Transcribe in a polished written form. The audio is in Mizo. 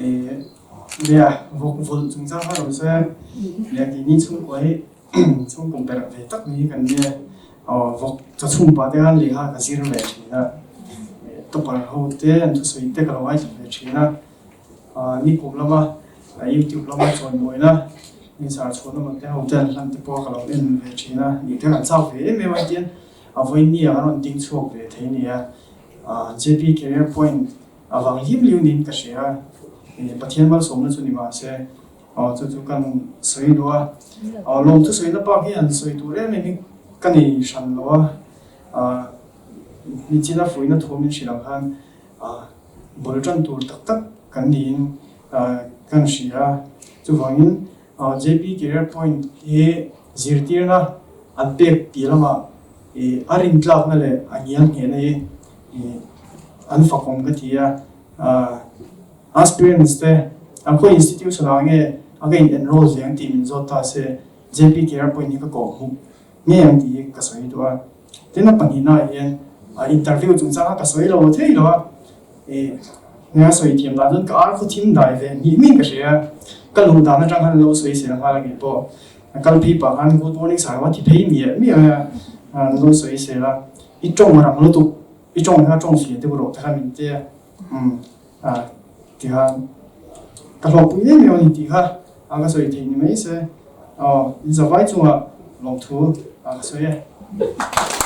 Nia, vawk vulh chungchang kha rawn sawi a, nia keini chhungkua hi chhungkaw berh ve tak mai hi kan nia, vawk chaw chhung pah te khan lehkha ka zir ve thin a, topper ho te an thusawi te ka lo ngaithla ve thin a, nikum lama youtube lama chawimawi insar chhuah lama te ho te an hlan te pawh ka lo en ve thin a, nih te kan chak ve em em a tian a vawiin ah kan rawn ding chhuak ve thei a ni a, JP Career Point A vang hlim liu niin ka hria a, Pathian malsawmna chu ni mah se, chu chu kan sawi duh a. Lawmthu sawina bak hi han sawi tur em em hi ka nei hran lo a, nichina fuihna thu min hrilh ang khan bul tan tur tak tak kan niin kan hria a. Chuvangin JP Career Point hi zirtirna an pek tih lamah a rintlakna leh a ngial nghehna hi an fakawm ka ti a, aspirants te an khawi institution ah nge a ka in enroll ve ang tih min zawt ta se JP Career Point hi ka kawh hmuh ngei ang tih hi ka sawi duh a, tin a pahnihna ah hian interview chungchang kha ka sawi lo thei lo a, nia sawi thiam dan chuan ka ar khaw thim dai ve hnih hnih ka hria a, ka luh dan atang khan lo sawi sel nghal a ngei pawh a kal phei pah khan good morning sir a ti phei miah miah mai a, an lo sawi sel a. I tawng rang lutuk, i tawng kha tawng fia deuh rawh te kha min ti a, umm a ti khan ka hlawhpui em em a ni tih kha a ka sawi theih ni mai se, aw in zavai chungah lawmthu a ka sawi e.